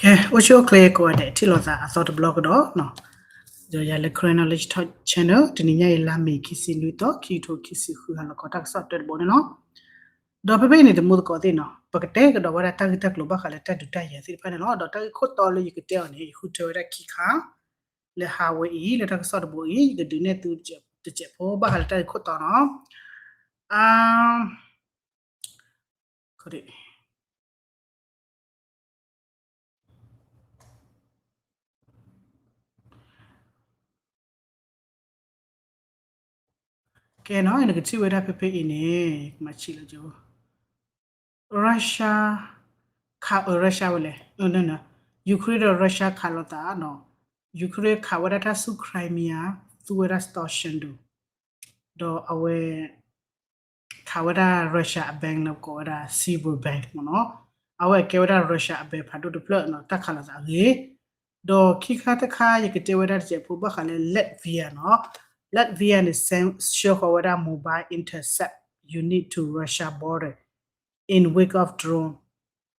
ကဲ အိၣ်ဆူၣ်အိၣ်ချ့ကိးဂၤဒဲး ထံၣ်လိာ်သးအသီတဘျီကဒီး, ဒီးယၤလၢ Karen Knowledge Talk Channel တနံၤညါအံၤ လါမ့ၤ ခံဆံနွံသီ ခံကထိခံဆံဃု ဟါလီၤခီ တၢ်ကစီၣ်တၢတဘိန့ၣ်လီၤ. ဒီးဖဲဖဲအံၤန့ၣ် သမူသကိးသ့ၣ်နီၤ ပကတဲကဒီးဝဲဒၣ်တၢ်ဂ့ၢ်တၢ်ကျိၤဘၣ်ဃးလၢတၢ်ဒုးတၢ်ယၤသ့ၣ်တဖၣ်န့ၣ်လီၤ. ဒီးတၢ်ဂ့ၢ်ခိၣ်တီလၢယကတဲအီၤန့ၣ် ယဃုထၢဝဲဒၣ်ခံခါ လၢဟါဝဲအံၤ လၢတၢ်ကစီၣ်တဘိအံၤ ယကဒုးနဲၣ်သုတစဲးဖိဘၣ်ဃးလၢတၢ်ဂ့ၢ်ခိၣ်တီနီၤ. ကဲနီၤ နကထံၣ်ဝဲဒၣ်ဖဲဖဲအံၤန့ၣ် ကမၤဆံးလီၤကၠိ Russia ခး Russia ဝဲလဲၣ် Ukraine ဒီး Russia ခးလိာ်သးနီၤ. Ukraine ခးဝဲဒၣ်တၢ်ဆူ Crimea သူဝဲဒၣ် Storchenko ဒီးအဝဲ ခးဝဲဒၣ် Russia အ bank လၢကိးဝဲဒၣ် Sberbank မ့ၢ်နီၤ. အဝဲကဲဝဲဒၣ် Russia အ bank ဖးဒိၣ်တဖျၢၣ်နီၤ တၢ်ခးလိာ်သးအဂ့ၢ်, ဒီးခံခါတခါ ယကတဲဝဲဒၣ်တစဲးဖိဘၣ်ဃးလၢ Latvia နီၤ. Latvia န့ၣ် ဆှၢဃီၤဝဲဒၣ် mobile intercept unit to Russia border in wake of drone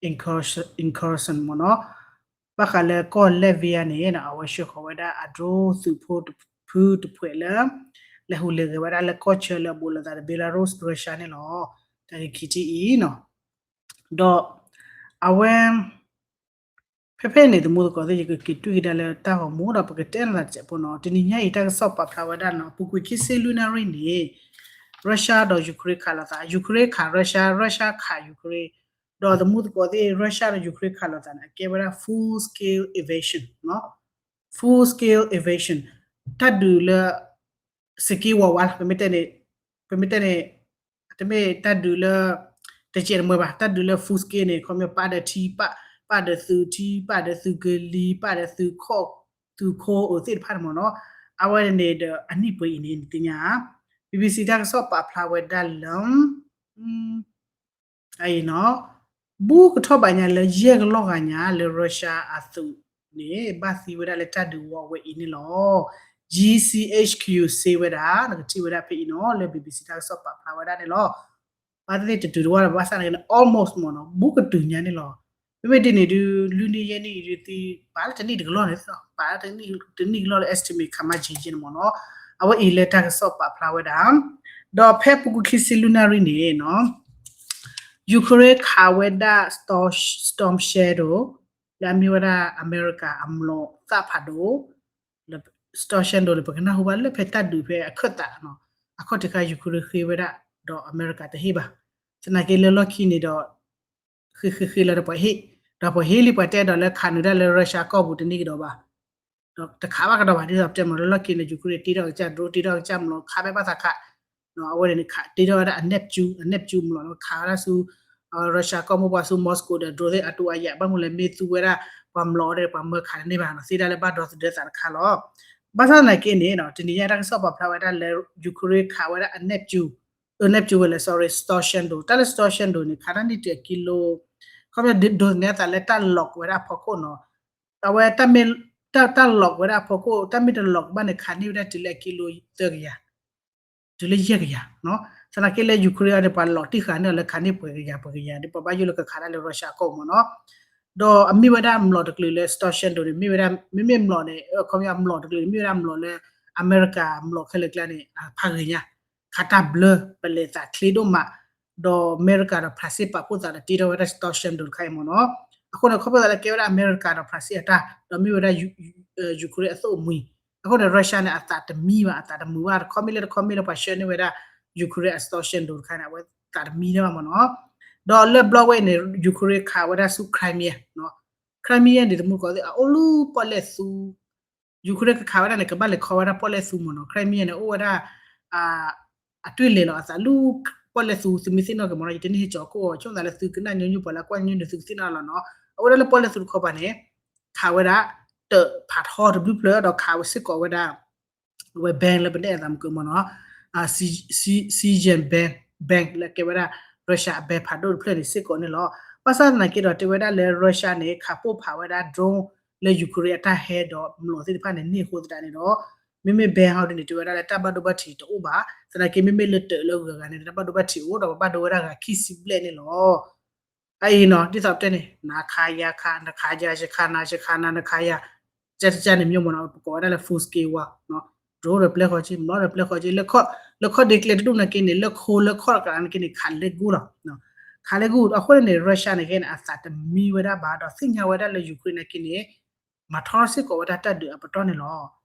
incursion မ့ၢ်နီၤ. ဘၣ်ဃးလၢကီၢ် Latvia န့ၣ် အဝဲဆှၢဃီၤဝဲဒၣ်အ drone သုးဖိတဖုတဖှဲးလၢ လဲၤဟူးလဲၤဂဲၤဝဲဒၣ်လၢကီၢ်ဆၢလၢအဘူးလိာ်သးဒီး Belarus Russia န့ၣ်လီၤ. တၢ်ဂ့ၢ်ခံထံၣ်အံၤနီၤ ဒီးအဝဲ ဖဲဖဲန့ၣ် သမူသကိးသ့ၣ် ယကက့ၤတွံၢ်ကဒါလၢတၢ်ဂီၤမူ ဒီးပကတဲနသးတစဲးဖိနီၤ. တနံၤညါအံၤ တၢ်ကစီၣ်ပာ်ဖျါဝဲဒၣ်နီၤ ပူၤကွံာ်ခံဆံလွံၢ်နၣ်ရံၣ်န့ၣ် Russia ဒီး Ukraine ခးလိာ်သး Ukraine ခး Russia, Russia ခး Ukraine ဒီးသမူသကိးသ့ၣ် Russia ဒီး Ukraine ခးလိာ်သးန့ၣ် အကဲဝဲဒၣ် full scale invasion နီၤ. Full scale invasion တၢ်ဒုးလၢ စက့ဝးဝးလီၤ ပမ့ၢ်တဲန့ၣ် ပမ့ၢ်တဲန့ၣ် တမ့ၢ်တၢ်ဒုးလၢ တစဲးတမှဲဘၣ် တၢ်ဒုးလၢ full scale န့ၣ် ခီပညီပာ်ဒီးထံ ပာ်ဒီးသုးထံ ပာ်ဒီးသုးကလံၤ ပာ်ဒီးသုးခိၣ် သုးခိၣ်အၢသ့ၣ်တဖၣ်န့ၣ်မ့ၢ်နီၤ. အဝဲန့ၣ်ဒီးအနံၣ်ပှဲၤအံၤန့ၣ် နသ့ၣ်ညါ BBC တၢ်ကစီၣ်ပာ်ဖျါဝဲဒၣ်လၢ အံၤနီၤ ဘူးကထီၣ်ဘၣ်ညါလၢယဲၢ်ကလီၢ်ဂၤညါလၢ Russia အသုးန့ၣ် ဘၣ်သံဝဲဒၣ်လၢတၢ်ဒုးဝီဝဲအံၤန့ၣ်လီၤ. GCHQ စ့ဝဲဒၣ် နကထံၣ်ဝဲဒၣ်ဖဲအံၤနီၤ လၢ BBC တၢ်ကစီၣ်ပာ်ဖျါဝဲဒၣ်န့ၣ်လီၤ. ဘၣ်သ့ၣ်သ့ၣ်တတုၤတဝၢ်လၢၤဘၣ်ဆၣ်န့ၣ် almost မ့ၢ်နီၤ ဘူးကတုၤညါန့ၣ်လီၤ. မ့မ့ၢ်ဒ်န့ၣ်ဒုး လွံၢ်နံၣ်ယဲၢ်နံၣ်ဒုးသံ ပာ်လၢတနံၣ်တကလီၢ်န့ၣ် ပာ်လၢတနံၣ်ကလီၢ်လၢ estimate ခးမါကၠ့ကၠ့န့ၣ်မ့ၢ်နီၤ. အဝဲအံၤလၢတၢ်ကစီၣ်ပာ်ဖျါဝဲဒၣ် ဒီးဖဲပူၤကွံာ်ခံဆံလွံၢ်နၣ်ရံၣ်န့ၣ်နီၤ Ukraine ခးဝဲဒၣ် Storm Shadow လၢအမ့ၢ်ဝဲဒၣ်အမဲရကၤအမျိာ်သၣ်ဖးဒိၣ် Storm Shadow န့ၣ်ပကနၢ်ဟူဘၣ်လၢဖဲတၢ်ဒုးဖဲအခၢၣ်သးနီၤ အခီၣ်ထံးခါ Ukraine ဃ့ဝဲဒၣ် ဒီးအမဲရကၤတဟ့ၣ်ဘၣ်. သနာ်က့လၢလီၢ်ခံန့ၣ်ဒီး ဃ့ဃ့ဃ့လီၤဒီးပှၤဟ့ၣ် ဒီးပှၤဟ့ၣ်လံပှၤတဲဒီးလၢခးနုာ်ဒၣ်လၢ Russia ကီၢ်ပူၤတန့ၢ်ကဒီးဘၣ် ဒီးတခးဘၣ်ကဒီးဘၣ် ဒ်သိးပတဲမ့ၢ်လၢလီၢ်ခံန့ၣ် Ukraine တ့ထီၣ်ကစၢ် drone တ့ထီၣ်ကစၢ်မျိာ် ခးဖဲဘၣ်သးခး အဝဲန့ၣ်ခးတ့ထီၣ်ဝဲဒၣ်အ Neptune အ Neptune မျိာ် ခးဝဲဒၣ်ဆူ Russia ကီၢ်မိၢ်ပှၢ်ဆူ Moscow ဒီး drone သ့ၣ်အတူအယၣ် ဘၣ်မနုၤလဲၣ် မ့ၢ်သူဝဲဒၣ်ပှၤမျိာ်ဒီးပှၤမၢခးတန့ၢ်ဘၣ်နီၤ သ့ဒၣ်လၢဘၣ်ဒီသဒၢသးတခါလီၤ. ဘၣ်ဆၣ်သနာ်က့န့ၣ် တနံၤညါတၢ်ကစီၣ်ပာ်ဖျါဝဲဒၣ်လၢ Ukraine ခးဝဲဒၣ်အ Neptune အ Neptune ဝဲလဲၣ် sorry Storm Shadow တၢ်လၢ Storm Shadow န့ၣ် ခးတၢ်န့ၢ်တုၤအကံလိ ခီပညီဒိးသန့ၤအသးလၢတၢ် lock ဝဲဒၣ်အဖီခိၣ်နီၤ အဝဲတၢ် တၢ် lock ဝဲဒၣ်အဖီခိၣ် တၢ်မ့ၢ်တ lock ဘၣ်န့ၣ် ခးန့ၢ်ဝဲဒၣ်တုၤလၢအကံလိသၢကယၤ တုၤလၢယဲၢ်ကယၤနီၤ. သနာ်က့လၢ Ukraine အံၤန့ၣ် ပှၤ lock တံၢ်ဃာ်န့ၢ်အီၤလၢခးန့ၢ်ပှဲၤကယၤပှဲၤကယၤ ဒ်ပှၤဘၣ်ယိၣ်လၢကခးဒၣ်လၢ Russia အကီၢ်မ့ၢ်နီၤ. ဒီးအမ့ၢ်ဝဲဒၣ်မျိာ်တကလုာ်လၢ Storm Shadow န့ၣ် မ့ၢ်ဝဲဒၣ် မ့မ့ၢ်မျိာ်န့ၣ် ခီပညီမျိာ်တကလုာ်န့ၣ် မ့ၢ်ဝဲဒၣ်မျိာ်လၢ အမဲရကၤမျိာ်ခဲလၢာ်ကျါန့ၣ် ဖးဂ့ၤညါ ခးတၢ်ဘျၢ ပလဲၤသးချ့ဒိၣ်မး ဒီးအမဲရကၤဒီးဖရၣ်စ့ၣ်ပာ်ဖှိၣ်သးဒီးတ့ထီၣ်ဝဲဒၣ် Storm Shadow တခါအံၤမ့ၢ်နီၤ. အဃိန့ၣ် ခီဖျိသးလၢကဲဝဲဒၣ်အမဲရကၤဒီးဖရၣ်စ့ၣ်အတၢ် ဒီးမ့ၢ်ဝဲဒၣ် Ukraine အသိၣ်အမှံၤ အဃိန့ၣ် Russia န့ၣ် အသးတမံဘၣ် အသးတမုာ်ဘၣ် တခီမ့ၢ်လၢတခီမ့ၢ်လၢပှၤဆှၢန့ၢ်ဝဲဒၣ် Ukraine အ Storm Shadow တခါန့ၣ် အဝဲသးတမံတၢ်ဘၣ်မ့ၢ်နီၤ. ဒီးလၢဘျီဝဲန့ၣ် Ukraine ခးဝဲဒၣ်ဆူ Crimea နီၤ Crimea န့ၣ် သမူသကိးသ့ၣ် အအိၣ်လၢပီၣ်လဲၣ်သူ Ukraine ကခးဝဲဒၣ်န့ၣ် ကဘၣ်လဲၤခီဝဲဒၣ်ပီၣ်လဲၣ်သူမ့ၢ်နီၤ Crimea န့ၣ် အိၣ်ဝဲဒၣ် အတွ့လဲၤလီၤအသးလၢပီၣ်လဲၣ်သူ သုမ့ၢ်သ့ၣ်နီၣ်က့ၤမ့ၢ်နီၤ ယတန့ၢ်ဟ့ၣ်ကၠီၤခိၣ်အီၤ ဆိကမိၣ်သးလၢသုကနၣ်ညီနုၢ်ပှၤလၢကွၢ်ညီနုၢ်သုကသ့ၣ်နီၣ်လီၤနီၤ အဝဲဒၣ်လၢပီၣ်လဲၣ်သူတခီပၤန့ၣ် ခးဝဲဒၣ် တၢးဖးထီတဘျုးဖျၢၣ် ဒီးခးဝဲစ့ၢ်ကီးဝဲဒၣ် အဝဲ bank လၢပတဲအသးမုၢ်ကမ့ၢ်နီၤ Siemens bank bank လၢကဲဝဲဒၣ် Russia အ bank ဖးဒိၣ်တဖျၢၣ်န့ၣ်စ့ၢ်ကီးန့ၣ်လီၤ. ဘၣ်ဆၣ်သနာ်က့ဒီး တဲဝဲဒၣ်လၢ Russia န့ၣ် ခးပိၢ်ဖးဝဲဒၣ် drone လၢ Ukraine အတၢ်ဟဲဒီးမျိာ်သ့ၣ်တဖၣ်န့ၣ် န့ၢ်အဃိသတးန့ၣ်ဒီး မ့မ့ၢ် bank ဟီဒ်န့ၣ် တဲဝဲဒၣ်လၢတၢ်ဘၣ်ဒိဘၣ်ထံးတအိၣ်ဘၣ် သနာ်က့မ့မ့ၢ်လၢတၢးလၢဂၤဂၤန့ၣ် တၢ်ဘၣ်ဒိဘၣ်ထံးအိၣ်ဒီးပဘၣ်ဒိဝဲဒၣ်ဂၤခံဆံဘျဲၣ်န့ၣ်လီၤ. အအံၤနီၤ ဒ်သိးပတဲန့ၣ် နခါယၤခါ နခါယၤယခါနၤ ယခါနၤနခါယၤ ကကန့ၣ် မျိုးမ့ၢ်နီၤ ပကိးဝဲဒၣ်လၢ full scale war နီၤ drone ဒီးပျဲဃီက့ မ့ၢ်နီၤဒီးပျဲဃီက့ လၢခီၣ်ဒ့ကျဲတဒူၣ်နာ်က့န့ၣ် လၢခိလၢခီၣ်တကးနာ်က့န့ၣ် ခးလဲၢ်ကူၣ်လီၤ ခးလဲၢ်ကူၣ် အဃိန့ၣ် Russia နာ်က့န့ၣ် အသးတမံဝဲဒၣ်ဘၣ် ဒီးသ့ၣ်ညါဝဲဒၣ်လၢ Ukraine နာ်က့န့ၣ် မၤထီထီၣ်စ့ၢ်ကီးဝဲဒၣ်တၢ်ဒုးအပတီၢ်န့ၣ်လီၤ.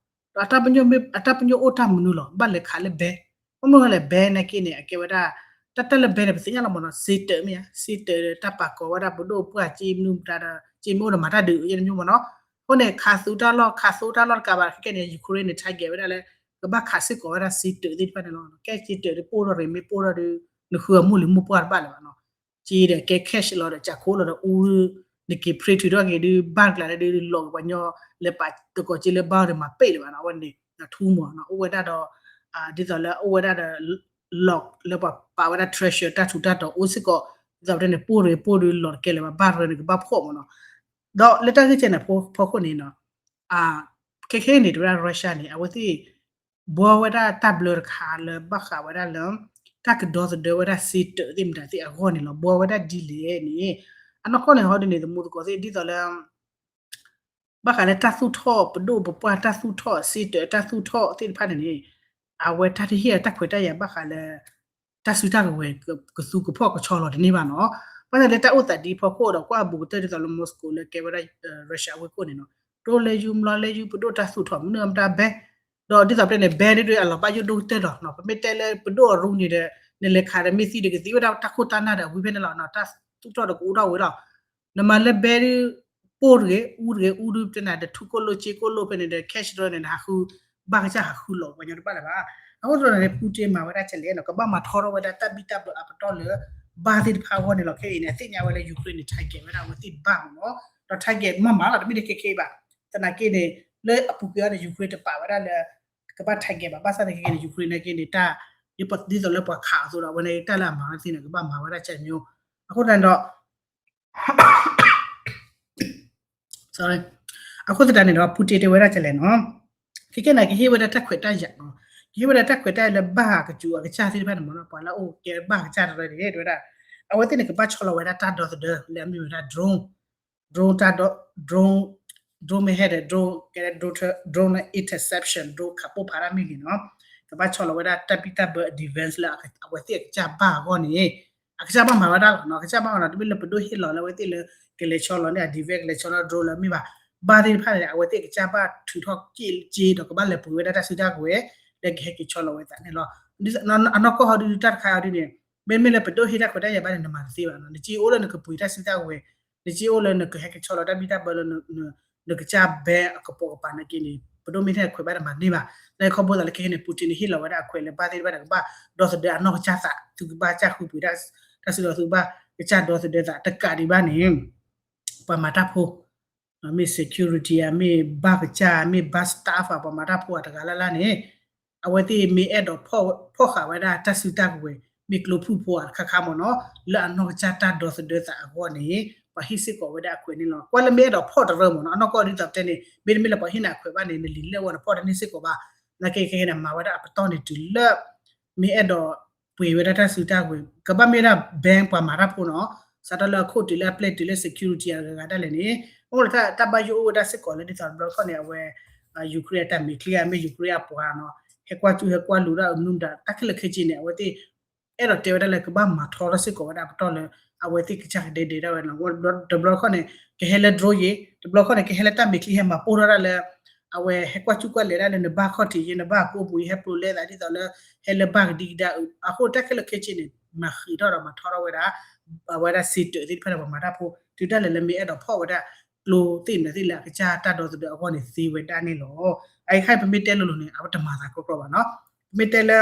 ဒီးအတၢ်ပညိၣ်အိၣ်တၢ်မနုၤလီၤ ဘၣ်လဲၤခးလၢ ဘဲ ဘၣ်မနုၤလဲၣ် ဘဲ နာ်က့န့ၣ် အကဲဝဲဒၣ် တၢ်တၢ်လၢ ဘဲ န့ၣ် ပသ့ၣ်ညါလီၤမ့ၢ်နီၤ စ့တၢးမ့ၢ်ဧါ စ့တၢးဒီးတၢ်ပာ်ကီၤဝဲဒၣ်ပဒိၣ်ပှၢ် က့မနုၤမတၤဒီး က့မ့ၢ်အိၣ်ဒီးမၤတၢ်ဒုးယဲၢ်တမျိုးမ့ၢ်နီၤ. အဃိန့ၣ် ခးသူတၢ်လီၢ် ခးသူတၢ်လီၢ်တကးဘၣ် ခဲကဲန့ၣ် Ukraine န့ၣ် target ဝဲဒၣ်လၢ ကဘၣ်ခးစ့ၢ်ကီးဝဲဒၣ်စ့တၢးသ့ၣ်တဖၣ်န့ၣ်လီၤ. ကဲစ့တၢးဒီးပိၢ်ထီၣ်ရ့ၣ် မ့ၢ်ပိၢ်ထီၣ်ဒီး နဃုအမိၢ်လံၤမိၢ်ပှၢ်တဘၣ်လၢၤဘၣ်နီၤ စ့ဒီးကဲ cash လီၤဒီး ကးခိလီၤဒီးအူ နက့ၤ print ထုးထီၣ်က့ၤဒုး ဘၣ်ကျါလၢဒုး လီၤကပှၤညီ လဲၤပာ်သကိးက့လၢဘၣ်ဒီးမၤပ့ၢ်လၢၤဘၣ်နီၤ အဝဲန့ၣ် ထူမီၤနီၤ အိၣ်ဝဲဒၣ်ဒီး ဒ်သိးလၢအိၣ်ဝဲဒၣ်ဒီး လီၤလၢပှၤပာ်ဝဲဒၣ် treasure တၢ်ထူးတၢ်တီၤအိၣ်စ့ၢ်ကီး ဒ်သိးပတဲန့ၣ် ပိၢ်ရ့ၣ်ပိၢ်ဒုး လီၤတကဲလၢၤဘၣ် ဘၣ်ရၢနကဘၣ်ဖှီၣ်မ့ၢ်နီၤ. ဒီးလၢတၢ်ဂ့ၢ်ကဲန့ၣ်ဖီခိၣ်န့ၣ်နီၤ ခဲခဲန့ၣ် တဝဲဒၣ် Russia န့ၣ် အဝဲသ့ၣ် ဘှီဝဲဒၣ်တၢ်ဘျၢတခါလၢဘၣ်ဃးဝဲဒၣ်လၢ တၢ်ကဒီသဒၢဝဲဒၣ်စ့တၢးသ့ၣ်မတၤသ့ၣ်အဂီၢ်န့ၣ်လီၤ. ဘှီဝဲဒၣ်ဒ်လဲၣ်န့ၣ် အနီၢ်ကီၢ်န့ၣ် ဟီဒ်န့ၣ် သမူသကိးသ့ၣ် ဒ်သိးလၢ ဘၣ်ဃးလၢတၢ်သူၣ်ထီၣ်ပဒိၣ်ပပှၢ် တၢ်သူၣ်ထီၣ်စ့တၢး တၢ်သူၣ်ထီၣ်သ့ၣ်တဖၣ်န့ၣ်န့ၣ် အဝဲတၢ်တဟ့ၣ်အတၢ်ခွဲးတၢ်ယာ်ဘၣ်ဃးလၢ တၢ်စုတၢ်ကဝဲၤ ကသူကဖီၣ်ကဆီလီၤတန့ၢ်ဘၣ်နီၤ. ဘၣ်ဆၣ်လၢတၢ်အိၣ်သးဒ်ဖီခိၣ်ဒီး ကွၢ်အဘူးကတၢၢ်ဒ်သိးလၢ Moscow လၢကဲဝဲဒၣ် Russia အဝ့ၢ်ခိၣ်န့ၣ်နီၤ တိၢ်လဲၤယူၤ မျိာ်လဲၤယူၤ ပဒိၣ်တၢ်သူၣ်ထီၣ် မနုၤအမတၤဘဲ ဒီးဒ်သိးပတဲန့ၣ် ဘဲဒ်ဒ်အလီၤဘၣ်ယိၣ်ဒိၣ်ကတၢၢ်လီၤ. ပမ့ၢ်တဲလၢပဒိၣ်အရူန့ၣ်ဒီး နလဲၤခးဒီးမ့ၢ်သံဒီးကသံဝဲဒၣ်တၢ်ခိၣ်တၢ်နၢ်ဒီးအဝံဖဲန့ၣ်လီၤ. တၢ်သူၣ်ထီၣ်ဒီးကအိၣ်ထီၣ်ဝဲလီၤ. နမၤလၢဘဲဒ် ပိၢ်တဂ့ၤ အူတဂ့ၤ အူဒုးပတဲနၤဒီး ထူကိၣ်လိၣ်စ့ကိၣ်လိၣ်ဖဲန့ၣ်ဒီး cash ဒြီန့ၣ် နဟးဃု ဘၣ်ကစၢ်ဟးဃုလီၤပှၤညီတဘၣ်လၢၤဘၣ်. အဃိသတးန့ၣ် Putin မၤဝဲဒၣ်ကလဲၣ်နီၤ ကဘၣ်မၤထီထီၣ်ဝဲဒၣ်တၢ်ဘံၣ်တၢ်ဘၢအပတီၢ်လၢ ဘၣ်သ့ၣ်တဖၣ်အဂီၢ်န့ၣ်လီၤ. ခဲအံၤန့ၣ် အသ့ၣ်ညါဝဲလၢ Ukraine န့ၣ် target ဝဲဒၣ်အဝဲသ့ၣ်ဘၣ်မ့ၢ်နီၤ ဒီး target မ့ၢ်မၤလီၤ တမ့ၢ်ဒ်ခဲခဲအံၤဘၣ်. သနာ်က့န့ၣ် လၢအပူၤကွံာ်အီၤန့ၣ် Ukraine တပာ်ဝဲဒၣ်လၢ ကဘၣ် target ဘၣ် ဘၣ်ဆၣ်သနာ်က့န့ၣ် Ukraine နာ်က့န့ၣ် တၢ် ဒ်သိးလၢပှၤခးအသိးဒီး အဝဲန့ၣ်တၢ်လၢအမၤဝဲသ့ၣ်န့ၣ် ကဘၣ်မၤဝဲဒၣ်ကဲမ့ၢ် အဃိသတးန့ၣ်ဒီး sorry အဃိသတးန့ၣ်ဒီး Putin တဲဝဲဒၣ်ကလဲၣ်နီၤ ခဲကဲန့ၣ် ကဟ့ၣ်ဝဲဒၣ်တၢ်ခွဲးတၢ်ယာ်နီၤ ကဟ့ၣ်ဝဲဒၣ်တၢ်ခွဲးတၢ်ယာ်လၢဘၣ်ကစူၤအကစၢ်သ့ၣ်တဖၣ်န့ၣ်မ့ၢ်နီၤ ပှၤလၢအအိၣ်ကဲဘၣ်ကစၢ်တရၢန့ၣ် တဲဝဲဒၣ် အဝဲသ့ၣ်န့ၣ် ကဘၣ်ဆီလီၤဝဲဒၣ်တၢ်ဒီသဒၢ လၢအမ့ၢ်ဝဲဒၣ် drone drone တၢ်ဒီ drone drone မ့ၢ်ဟဲဒီး drone ကဲ drone drone လၢ interception drone ခးပိၢ်ဖးတၢ်မ့ၢ်ဂ့ၤနီၤ ကဘၣ်ဆီလီၤဝဲဒၣ်တၢ်ဘံၣ်တၢ်ဘၢ defense လၢအဝဲသ့ၣ်အကစၢ်ဘၣ်အဂီၢ်န့ၣ် အကစၢ်ဘၣ်မၤဝဲဒၣ်လီၤနီၤ အကစၢ်ဘၣ်မၤနီၤ တမ့ၢ်လၢပဒိၣ်ဟ့ၣ်လီၤလၢအဝဲသ့ၣ်လၢ ကလဲၤဆီလီၤန့ၢ်အ defense ကလဲၤဆီလီၤ drone လၢမ့ၢ်ဘၣ် ဘၣ်သ့ၣ်တဖၣ်န့ၣ် အဝဲသ့ၣ်အကစၢ်ဘၣ်ထုးထီၣ်က့ၣ်က့ဒီးကဘၣ်လဲၤပှ့ၤဝဲဒၣ်တၢ်စုတၢ်ကဝဲၤ လၢကဟဲက့ၤဆီလီၤဝဲသးန့ၣ်လီၤ. အနီၢ်ကီၢ်ဟီဒုးတၢ်တခါအီၤဒုးန့ၣ် မ့မ့ၢ်လၢပဒိၣ်ဟ့ၣ်တၢ်ခွဲးတၢ်ယာ်ဘၣ်န့ၣ် နမၤတသ့ဘၣ်နီၤ နက့အိၣ်လၢနကပှ့ၤတၢ်စုတၢ်ကဝဲၤ နက့အိၣ်လၢနကဟဲက့ၤဆီလီၤတၢ်ဘံၣ်တၢ်ဘၢလၢ နကစၢ်ဘဲအကပိာ်ကပၤနာ်က့န့ၣ် ပဒိၣ်မ့ၢ်ဟ့ၣ်ခွဲးဘၣ်တမၤန့ၢ်ဘၣ် လၢခီဖျိသးလၢခဲခဲန့ၣ် Putin န့ၣ် ဟ့ၣ်လီၤဝဲဒၣ်အခွဲးလၢဘၣ်သ့ၣ်တဖၣ်န့ၣ် ကဘၣ်ဒီသဒၢအနီၢ်ကစၢ်သး သုကဘၣ်ကစၢ်ဃုပှ့ၤ တၢ်စုဒီးသုကဘၣ်ကစၢ်ဒီသဒၢသး တကးဒံးဘၣ်န့ၣ် ပှၤမၤတၢ်ဖိ မ့ၢ် security ဧါ မ့ၢ်ဘၣ်ကစၢ် မ့ၢ်ဘၣ် staff ဧါ ပှၤမၤတၢ်ဖိအတဂၤလၢ်လၢ်န့ၣ် အဝဲသ့ၣ်မ့ၢ်အဲၣ်ဒိးဖီၣ်ဃာ်ဝဲဒၣ်တၢ်စုတၢ်ကဝဲၤ မ့ၢ်ကျိဖုၣ်ဖိဧါတခါခါမ့ၢ်နီၤ လၢအနီၢ်ကစၢ်တၢ်ဒီသဒၢသးအဂီၢ်န့ၣ် ပှၤဟ့ၣ်စ့ၢ်ကီးဝဲဒၣ်အခွဲးန့ၣ်လီၤ. ကွၢ်လၢမ့ၢ်အဲၣ်ဒိးဖီၣ်တရၢမ့ၢ်နီၤ အနီၢ်ကီၢ်ဒ်သိးပတဲန့ၣ် မ့တမ့ၢ်လၢပှၤဟ့ၣ်နၤအခွဲးဘၣ်န့ၣ် နလံာ်လဲၢ်ဝဲနဖီၣ်တန့ၢ်စ့ၢ်ကီးဘၣ်. နာ်က့ခဲခဲန့ၣ် မၤဝဲဒၣ်အပတီၢ်န့ၣ်တုၤလၢ မ့ၢ်အဲၣ်ဒိးပှ့ၤဝဲဒၣ်တၢ်စုတၢ်ကဝဲၤ ကဘၣ်မ့ၢ်ဝဲဒၣ် bank ပှၤမၤတၢ်ဖိနီၤ စးထီၣ်လၢအခိၣ်တုၤလၢအပျဲၢ်တုၤလၢ security အဂၤဂၤဒၣ်လဲာ်န့ၣ် အိၣ်လၢတၢ်ဘၣ်ယိၣ်အိၣ်ဝဲဒၣ်စ့ၢ်ကီးလၢ ဒ်သိးတဘျီခီၣ်န့ၣ် အဝဲ Ukraine အတၢ်မဲာ်ချံဧါ မ့ၢ် Ukraine အပှၤနီၤ ဟဲကွၢ်စူၣ်ဟဲကွၢ်လူၤဒၣ်မနုၤမတၤ တၢ်ခဲလၢာ်ခဲဆ့န့ၣ် အဝဲသ့ၣ် အဲၣ်ဒိးတဲဝဲဒၣ်လၢကဘၣ်မၤထီထီၣ်စ့ၢ်ကီးဝဲဒၣ်အပတီၢ်လၢ အဝဲသ့ၣ်ကစၢ်ကဒဲဒဲဒၣ်ဝဲနီၤ တဘျီခီၣ်န့ၣ် ကဟဲလၢ drone ယ့ၤ တဘျီခီၣ်န့ၣ် ကဟဲလၢတၢ်မဲာ်ချံဟဲမၤပိၢ်ထီၣ်ဒၣ်လၢ အဝဲဟဲကွၢ်စူၣ်ကွၢ်လဲၤဒၣ်လၢနဘၣ်ခီၣ်ထံးယ့ၤ နဘၣ်ကိးပူၤယ့ၤ ဟဲပျိလဲသးဒ်သိးလၢ ဟဲလၢဘၣ်ကဒံကဒါအဃိ တၢ်ခဲလၢာ်ခဲဆ့န့ၣ် မၤဃံးထီၣ်ဒီးမၤထီထီၣ်ဝဲဒၣ် အဝဲဒၣ်စ့တၢးသ့ၣ်တဖၣ်န့ၣ် ပှၤမၤတၢ်ဖိ တုၤဒၣ်လဲာ်လၢမ့ၢ်အဲၣ်ဒိးဖီၣ်ဝဲဒၣ် ကျိသ့ၣ်မနုၤသ့ၣ်လၢအကစၢ်တၢ်ဒီသဒၢအဂီၢ်န့ၣ်သ့ဝဲဒၣ်န့ၣ်လီၤ. အအံၤခါအံၤပမ့ၢ်တဲလိၤလိၤန့ၣ် အဝဲတမၤသးကြီကြီဘၣ်နီၤ ပမ့ၢ်တဲလၢ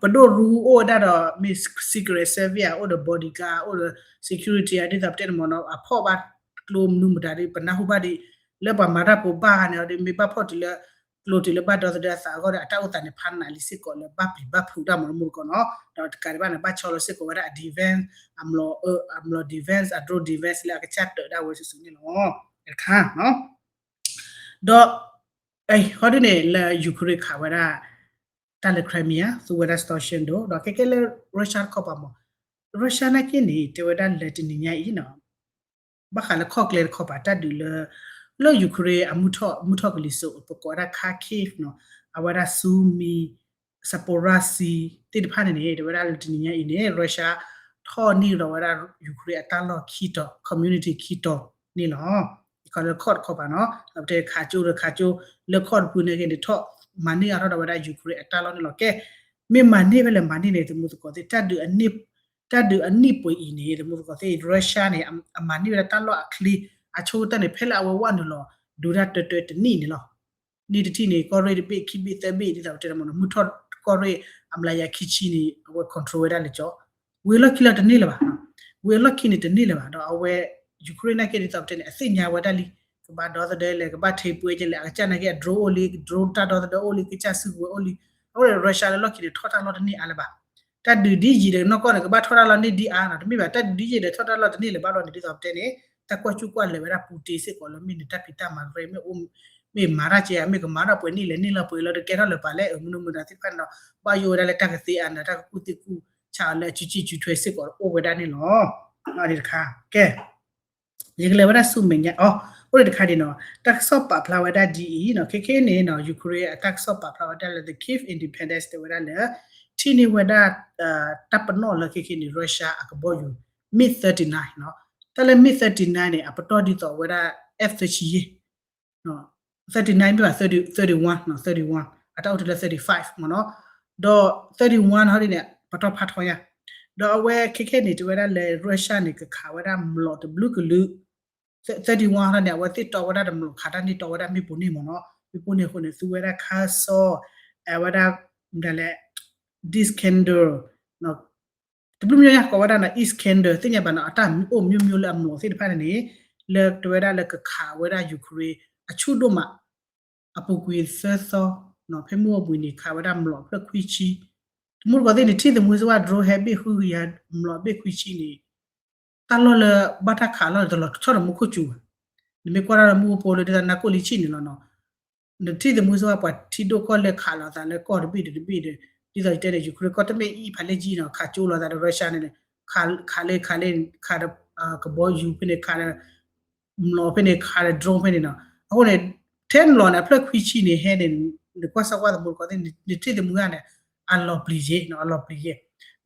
ပဒိၣ်ရူအိၣ်ဝဲဒၣ်ဒီး မ့ၢ် secret service ဧါ အိၣ်ဒီး bodyguard အိၣ်ဒီး security ဧါ ဒ်သိးပတဲန့ၣ်မ့ၢ်နီၤ အဖီၣ်ဘၣ်ကျိမနုၤမတၤဒီး ပနၢ်ဟူဘၣ်ဒီး လၢပှၤမၤတၢ်ဖိဘၣ်ဂၤန့ၣ်ဒီး မ့ၢ်ဘၣ်ဖီၣ်တုၤလၢ ကျိတုၤလၢဘၣ်ဒီသဒၢအသးအဂီၢ်ဒီး အတၢ်အိၣ်သးန့ၣ်ဖးနးလံစ့ၢ်ကီးလၢဘၣ်ပျံၤဘၣ်ဖုးတၢ်မၤတမူတကိးနီၤ ဒီးတကးဒံးဘၣ်န့ၣ် ဘၣ်ဆီလီၤစ့ၢ်ကီးဝဲဒၣ်အ defense အ missile defense အ drone defense လၢအကစၢ်တၢးဒၣ်ဝဲစုာ်စုာ်န့ၣ်လီၤ. တခါ ဒီး ဟီဒုန့ၣ်လၢ Ukraine ခးဝဲဒၣ် တၢ်လၢ Crimea သူဝဲဒၣ် station ဒိၣ် ဒီးခဲကဲလၢ Russia တခီပၤမး Russia နာ်က့န့ၣ် တဲဝဲဒၣ်လၢတနံၤညါအံၤနီၤ ဘၣ်ဃးလၢခီၣ်ကျဲတခီပၤ တၢ်ဒုးလၢ လၢ Ukraine အမုၢ်ထီၣ် မုၢ်ထီၣ်ကလံၤစိး ပကိးဝဲဒၣ် Kharkiv နီၤ အဝဲဒၣ် Sumy Zaporizhzhia သ့ၣ်တဖၣ်န့ၣ်န့ၣ် တဲဝဲဒၣ်လၢတနံၤညါအံၤန့ၣ် Russia ထီၣ်န့ၢ်ဒီးဝဲဒၣ် Ukraine အတၢ်လီၢ်ခံတီၤ community ခံတီၤန့ၣ်လီၤ. ခီလၢခီၣ်တခီပၤနီၤ ပတဲခးကၠိဒီးခးကၠိ လၢခီၣ်တဖုန့ၣ်က့န့ၣ် ထီၣ်မၤန့ၢ်အါထီၣ်ဒီးဝဲဒၣ် Ukraine အတၢ်လီၢ်န့ၣ်လီၤ. ကဲ မ့ၢ်မၤန့ၢ်ဖဲလဲၣ်မၤန့ၢ်န့ၣ် သမူသကိးသ့ၣ် တၢ်ဒုးအ တၢ်ဒုးအနံၣ်ပှဲၤအံၤန့ၣ် သမူသကိးသ့ၣ် Russia န့ၣ် အမၤန့ၢ်ဝဲဒၣ်တၢ်လီၢ်အချ့ အဆိကတၢၢ်န့ၣ် ဖဲလၢအဝဲဝဲနုာ်လီၤ ဒုးတၢ်တၢတၢတနံၣ်န့ၣ်လီၤ. နံၣ်တထံၣ်န့ၣ် ကီၢ်ရ့ၣ်တဘ့ၣ် ခံဘ့ၣ် သၢဘ့ၣ် ဒ်သိးပတဲမ့ၢ်နီၤ မုၢ်ထီၣ်ကီၢ်ရ့ၣ် အမျးယၤခံဆံန့ၣ် အဝဲ control ဝဲဒၣ်လၢကၠီ ဝံၤအလီၢ်ခံလီၤတန့ၢ်လၢၤဘၣ်. ဝံၤအလီၢ်ခံန့ၣ်တန့ၢ်လၢၤဘၣ် ဒီးအဝဲ Ukraine နာ်က့ဒ်သိးပတဲန့ၣ် အသ့ၣ်ညါဝဲဒၣ်လံ ကဘၣ်ဒီသဒၢလဲၣ် ကဘၣ်ထဲပှဲၤကလဲၣ် အကစၢ်နာ်က့ အ drone အိၣ်လံ drone တၢ်ဒီသဒၢအိၣ်လံ ကစၢ်စုကဝဲၤအိၣ်လံ အဃိန့ၣ် Russia လၢလီၢ်ခံန့ၣ် ထီၣ်တၢ်လီၢ်တန့ၢ်အါလၢၤဘၣ်. တၢ်ဒုးဒ်ယံာ်ဒီးနီၢ်ကီၢ်န့ၣ် ကဘၣ်ထီၣ်တၢ်လီၢ်န့ၢ်ဒ်အါနီၤ တမ့ၢ်ဘၣ် တၢ်ဒုးဒ်ယံာ်ဒီးထီၣ်တၢ်လီၢ်တန့ၢ်လၢၤဘၣ်လီၤန့ၣ် ဒ်သိးပတဲန့ၣ် တၢ်ကွၢ်ကူၣ်ကွၢ်လဲၤဝဲဒၣ် Putin စ့ၢ်ကီးလၢမ့ၢ်နတၢ်ဖံးတၢ်မၤရဲ မ့ၢ်အိၣ် မ့ၢ်မၤတၢ်ကဲဧါ မ့ၢ်ကမၤတၢ်ပှဲၤနံၣ်လဲၣ် နံၣ်လီၤပှဲၤလီၤ တကဲထီၣ်လၢၤပာ်လၢအမနုၤမတၤသ့ၣ်တဖၣ်န့ၣ်ဒီး ဘၣ်ယိၣ်ဝဲဒၣ်လၢတၢ်ကသ့အါန့ၣ် တၢ်ကကူၣ်သ့ကူၣ်ဆးအီၤလၢအစုစ့ၣ်စုထွဲစ့ၢ်ကီးအိၣ်ဝဲဒၣ်န့ၣ်လီၤ. အန့ၣ်တခါ ကဲ ယကလဲၤဝဲဒၣ်ဆူမဲာ်ညါအီၤ အိၣ်ဒံးတခါဒံးနီၤ တၢ်ကစီၣ်ပာ်ဖျါဝဲဒၣ်ဒ်အံၤနီၤ ခဲခဲန့ၣ်နီၤ Ukraine အတၢ်ကစီၣ်ပာ်ဖျါဝဲဒၣ်လၢ The Kyiv Independent တဲဝဲဒၣ်လၢ ထံၣ်န့ၢ်ဝဲဒၣ် တၢ်ပနီၣ်လၢခဲခဲန့ၣ် Russia အကဘီယူၤ MiG thirty-nine နီၤ တၢ်လၢ MiG thirty-nine န့ၣ် အပတီၢ်ဒ်သိးဝဲဒၣ် F thirty-eight နီၤ thirty-nine မ့ၢ်ဘၣ် thirty-one နီၤ thirty-one အတၢ်အိၣ်တုၤလၢ thirty-five မ့ၢ်နီၤ ဒီး thirty-one ဟီဒ်န့ၣ် ပတီၢ်ဖးထီယါ ဒီးအဝဲခဲခဲန့ၣ် တဲဝဲဒၣ်လၢ Russia န့ၣ် ကခးဝဲဒၣ်မျိာ်တဘျုးကလုာ် သၢ thirty-one ဟီန့ၣ် အဝဲသ့ၣ်တီဝဲဒၣ်တမျိာ်ခးတၢ်န့ၢ်တီဝဲဒၣ်မ့ၣ်ပိၢ်န့ၣ်မ့ၢ်နီၤ မ့ၣ်ပိၢ်န့ၣ်အဃိန့ၣ် သူဝဲဒၣ်ခါစီၣ် အဝဲဒၣ် မတၤလဲၣ် Iskander တဘျုးမ့ၢ်ညါကိးဝဲဒၣ်နီၤ Iskander သ့ၣ်ညါဘၣ်နီၤ အတၢ်အိၣ်မ့ၢ်မ့ၢ်လၢအမျိာ်သ့ၣ်တဖၣ်န့ၣ်န့ၣ် လၢတဲဝဲဒၣ်လၢကခးဝဲဒၣ် Ukraine အဆူၣ်ဒိၣ်မး အပူၤကွံာ်သၢသီ ဖဲမုၢ်အိၣ်ဘှံးနံၤ ခးဝဲဒၣ်မျိာ်ဖျၢၣ်ခွံဆံ တမူတကိးသ့ၣ်န့ၣ် ထံၣ်သမူစ့ၢ်ကီး drone ဟဲဘ့ၣ်ဃုကယၤ မျိာ်ဘ့ၣ်ခွံဆံန့ၣ် တၢ်လီၢ်လၢဘၣ်တၢ်ခးလီၤန့ၣ် တလီၤဆီၣ်တမူခိၣ်စူၤဘၣ်. နမ့ၢ်ကွၢ်တၢ်လၢမုၢ်အိၣ်ဖိလၢဒ်သိးနါကိၣ်လံဆံၣ်န့ၣ်လီၤနီၤ နထံၣ်သမူစ့ၢ်ကီး ပှၤထံဒိၣ်ကီၢ်လဲၢ်ခးလိာ်သးလၢကီၢ်တဘ့ၣ်ဒီးတဘ့ၣ်ဒီး ဒ်သိးယတဲန့ၣ် Ukraine ကီၢ်တမ့ၢ်အံၤဖးလဲၢ်ကံနီၤ ခးကၠိလိာ်သးဒီး Russia န့ၣ်န့ၣ် ခးလၢခးလၢ ခးဒီး ကဘီယူၤဖဲန့ၣ် ခးဒီး မျိာ်ဖဲန့ၣ် ခးဒီး drone ဖဲန့ၣ်နီၤ အဃိန့ၣ် ထဲမျိာ်န့ၣ် အဖျၢၣ်ခွံဆံန့ၣ်ဟဲန့ၣ် နကွၢ်စ့ၢ်ကီးသမူတကိးသ့ၣ် နထံၣ်သမူဂၤန့ၣ် အလီၤပျံၤယဲၢ်နီၤ အလီၤပျံၤယဲၢ်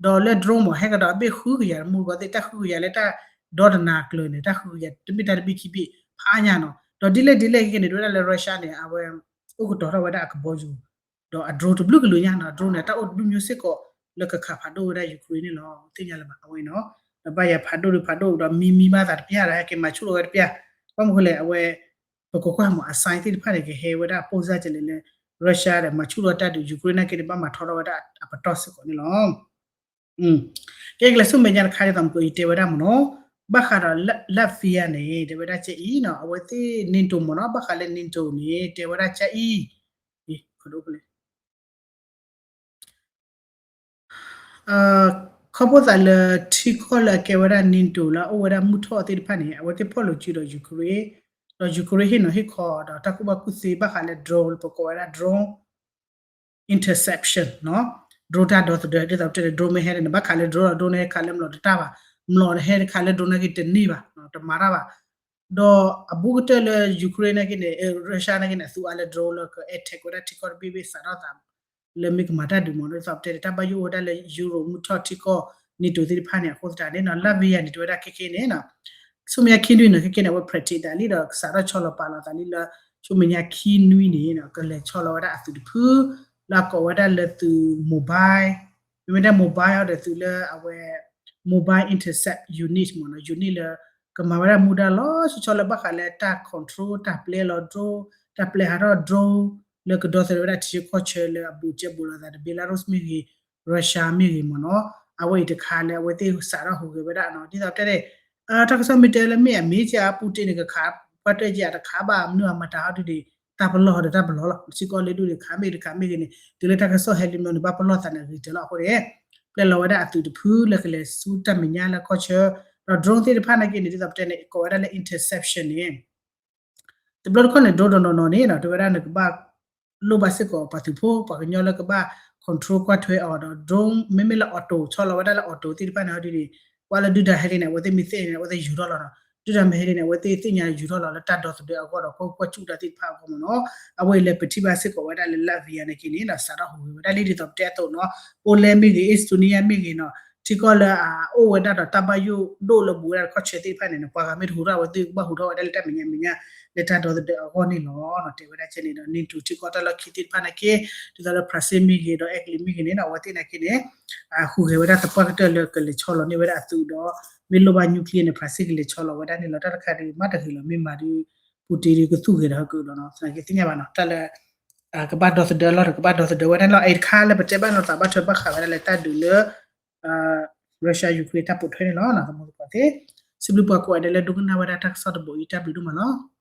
ဒီးလၢ drone မ့ၢ်ဟဲကဒီးအဘ့ၣ်ဃုကယၤ သမူတကိးသ့ၣ် တၢ်ဃုကယၤလၢတၢ်ဒီတနၤကျၢၤန့ၣ် တၢ်ဃုကယၤ တမ့ၢ်တၢ်တဘ့ၣ်ခံဘ့ၣ်ဖးညါနီၤ ဒီးဒ်လဲၣ်ဒ်လဲၣ်ဂ့ၤန့ၣ် တဲဝဲဒၣ်လၢ Russia န့ၣ် အဝဲ အိၣ်ကတီၤထီၣ်ဝဲဒၣ်အကဘီယူၤ ဒီးအ drone တဘျုးကလုာ်ညါနီၤ drone န့ၣ် တၢ်အိၣ်တဘျုးမျိုးစ့ၢ်ကီး လၢကခးဖးဒိၣ်ဝဲဒၣ် Ukraine န့ၣ်လီၤ သ့ၣ်ညါလၢၤဘၣ်အဝဲနီၤ ဒီးဘၣ်ယၤဖးဒိၣ်ဒုးဖးဒိၣ်ဒီးမံမံဘၣ်သးတပျၢ်ဒီးဟဲက့ၤမၤဆူၣ်လီၤဝဲတပျၢ် ဘၣ်မနုၤလဲၣ် အဝဲ ပကကွၢ်မ့ၢ်အ sign သ့ၣ်တဖၣ်န့ၣ် ကဟဲဝဲဒၣ်ပိၢ်စၢ်ကလဲၣ်လၢ Russia ဒီးမၤဆူၣ်လီၤတၢ်ဒုး Ukraine နာ်က့န့ၣ် ဘၣ်မၤထီထီၣ်ဝဲဒၣ်အပတီၢ်စ့ၢ်ကီးန့ၣ်လီၤ ကဲကလဲၤဆူမဲာ်ညါတခါဒ်သိးမ့ၢ်ကီးအံၤတဲဝဲဒၣ်မ့ၢ်နီၤ ဘၣ်ဃးဒီး Latvia န့ၣ် တဲဝဲဒၣ်ကအံၤနီၤ အဝဲသ့ၣ် NATO မ့ၢ်နီၤ ဘၣ်ဃးလၢ NATO န့ၣ် တဲဝဲဒၣ်ကအံၤ ခီဖျိသးလၢ ထံကီၢ်လၢအကဲဝဲဒၣ် NATO လၢအအိၣ်ဝဲဒၣ်မုၢ်ထီၣ်သ့ၣ်တဖၣ်န့ၣ် အဝဲသ့ၣ်ဖီၣ်လိာ်စုဒီး Ukraine ဒီး Ukraine ဟ့ၣ်နီၤဟ့ၣ်ခီဒီးတၢ်ကူၣ်ဘၣ်ကူၣ်သ့ဘၣ်ဃးလၢ drone ပကိးဝဲဒၣ် drone interception နီၤ drone တၢ်ဒီသဒၢ ဒ်သိးပတဲန့ၣ် drone မ့ၢ်ဟဲန့ၣ် နဘၣ်ခးလၢ drone ဒီး drone န့ၣ်ဟဲခးလၢမျိာ်တတၢ်ဘၣ် မျိာ်ဟဲခးလၢ drone နာ်က့တန့ၢ်ဘၣ် တမၤတၢ်ဘၣ် ဒီးအဘူးကတၢၢ်လၢ Ukraine နာ်က့န့ၣ် Russia နာ်က့န့ၣ် အသူအါလၢ drone လၢက attack ဝဲဒၣ်ထံကီၢ်တဘ့ၣ်ဘ့ၣ်စးထီၣ်သး လၢမ့ၢ်ကမၤတၢ်ဒုးမ့ၢ် ဒ်သိးပတဲန့ၣ် တၢ်ဘၣ်ယိၣ်အိၣ်ဝဲဒၣ်လၢ Europe မုၢ်ထီၣ်ထံကီၢ် NATO သ့ၣ်တဖၣ်န့ၣ် အဃိသတးန့ၣ်နီၤ Latvia န့ၣ် တဲဝဲဒၣ်ခဲခဲန့ၣ်နီၤ ဆူမဲာ်ညါခံနွံန့ၣ် ခဲခဲန့ၣ် အဝဲ practice ဒၣ်လံဒီး ကစးထီၣ်ဆီလီၤပာ်လီၤသးလံလၢ ဆူမဲာ်ညါခံနွံန့ၣ်နီၤ ကလဲၤဆီလီၤဝဲဒၣ်အသုးတဖု လၢအကိးဝဲဒၣ်လၢသုး mobile မ့မ့ၢ်ဒၣ် mobile အီၤဒီးသုးလၢအဝဲ mobile intercept unit မ့ၢ်နီၤ unit လၢ ကမၤဝဲဒၣ်မူဒါလီၤဆီဆီလၢဘၣ်ဃးလၢတၢ် control တၢ်ပျဲလီၤ drone တၢ်ပျဲဟးထီၣ် drone လၢကဒီသဒၢဝဲဒၣ်ထံဆၢကီၢ်ဆၢလၢအဘူးကဲဘူးလိာ်သးဒီး Belarus မ့ၢ်ဂ့ၤ Russia မ့ၢ်ဂ့ၤမ့ၢ်နီၤ အဝဲအံၤတခါလၢအဝဲသ့ၣ်စးထီၣ်ဟူးဂဲၤဝဲဒၣ်နီၤ ဒ်သိးတဲန့ၣ် တၢ်ကစီၣ်မ့ၢ်တဲလၢမ့ၢ်အမ့ၢ်ကၢ်အပူၤတ့ၢ်န့ၣ် ကခး ပှၤတၢၢ်ကၢ်တခးဘၣ် မနုၤအမတၤဟီဒုးန့ၣ် တၢ်ပလီၢ်ဒီးတၢ်ပလီၢ်လီၤ စ့ၢ်ကီးလၢဒိၣ်န့ၣ် ခးမ့ၢ်တခးမ့ၢ်ဂ့ၤန့ၣ် တုၤလၢတၢ်ကစီၣ်ဟဲလံမ့ၢ်န့ၣ် ဘၣ်ပလီၢ်သးန့ၣ်ဂ့ၤတၢၤလီၤအဃိန့ၣ် ပျဲလီၤဝဲဒၣ်အသုးတဖုလၢကလဲၤဆူတၢ်မဲာ်ညါလၢကီၢ်ဆၢ ဒီး drone သ့ၣ်တဖၣ်နာ်က့န့ၣ် ဒ်သိးပတဲန့ၣ် ကိးဝဲဒၣ်လၢ interception န့ၣ် တဘျီတခီၣ်န့ၣ် drone တနီၤနီၤန့ၣ်နီၤ တဲဝဲဒၣ်နကဘၣ်လိၣ်ဘၣ်စ့ၢ်ကီးပှၤသုးဖိ ပှၤကညီလၢကဘၣ် control ကွၢ်ထွဲအီၤဒီး drone မ့မ့ၢ်လၢ auto ဆီလီၤဝဲဒၣ်လၢ auto သ့ၣ်တဖၣ်န့ၣ် ဒ်န့ၣ် ကွၢ်လၢဒုၣ်ဒါဟဲလံန့ၣ် အဝဲသ့ၣ်မ့ၢ်သ့ၣ်ညါန့ၣ် အဝဲသ့ၣ်ယူၤထီၣ်လီၤနီၤ. ဒုၣ်ဒါမ့ၢ်ဟဲလံန့ၣ် အဝဲသ့ၣ်သ့ၣ်ညါယူၤထီၣ်လီၤလၢတၢ်ဒီသဒၢအဂီၢ်ဒီး ကွၢ်ကွၢ်ကူၣ်တၢ်သ့ၣ်တဖၣ်အဂီၢ်မ့ၢ်နီၤ. အဝဲအံၤလဲၤပထံၣ်ဘၣ်စ့ၢ်ကီးဝဲဒၣ်လၢ Latvia န့ၣ်က့န့ၣ်ဒီး စးထီၣ်ဟူးဂဲၤဝဲဒၣ်လံဒ်သိးပတဲအသိးနီၤ. Poland မ့ၢ်ဂ့ၤ Estonia မ့ၢ်ဂ့ၤနီၤ ထံကီၢ်လၢအအိၣ်ဝဲဒၣ်ဒီးတၢ်ဘၣ်ယိၣ်ဒိၣ်လၢဘူးဝဲဒၣ်တခီၣ်ဆၢသ့ၣ်တဖၣ်န့ၣ် ပှၤဂၤမ့ၢ်တဟူးထီၣ် အဝဲသ့ၣ်ကဘၣ်ဟူးထီၣ်ဝဲဒၣ်လၢတၢ်မဲာ်ညါမဲာ်ညါ လၢတၢ်ဒီသဒၢအဂီၢ်န့ၣ်လီၤ. တဲဝဲဒၣ်ကဲန့ၣ်ဒီး NATO ထံကီၢ်တၢ်လီၢ်ခံသ့ၣ်တဖၣ်န့ၣ်က့ ဒ်သိးလၢ France မ့ၢ်ဂ့ၤဒီး Italy မ့ၢ်ဂ့ၤန့ၣ်ဒီး အဝဲသ့ၣ်န့ၣ်က့န့ၣ် ဟူးဂဲၤဝဲဒၣ်သပှၢ်ကတၢၢ်လၢကလဲၤဆီလီၤန့ၢ်ဝဲဒၣ်အသုးဒီး မ့ၢ်လိၣ်ဘၣ် nuclear န့ၣ် France ကလဲၤဆီလီၤဝဲဒၣ်န့ၣ်လီၤ. တၢ်တခါဒုးမ့ၢ်တဂ့ၤလီၤ မ့ၢ်မၤဒုး Putin ဒုးကသူၣ်ဂဲၤဒီးဟဲကဒီးနီၤ သနာ်က့သ့ၣ်ညါဘၣ်နီၤ တၢ်လၢ ကဘၣ်ဒီသဒၢအလီၢ်ဒီး ကဘၣ်ဒီသဒၢဝဲဒၣ်လီၤ. အအံၤတခါလၢပတဲဘၣ်နီၤ သးဘၣ်ထွဲဘၣ်ဃးဝဲဒၣ်လၢတၢ်ဒုးလၢ Russia Ukraine တၢ်ပိာ်ထွဲန့ၣ်လီၤ. သမူသကိးသ့ၣ် စံးဘျုးပှၤကိးဂၤဒဲးလၢဒိကနၣ်ဝဲဒၣ်တၢ်ကစီၣ်တဘိအံၤ တၢ်ဘျုးဒိၣ်မးလီၤ.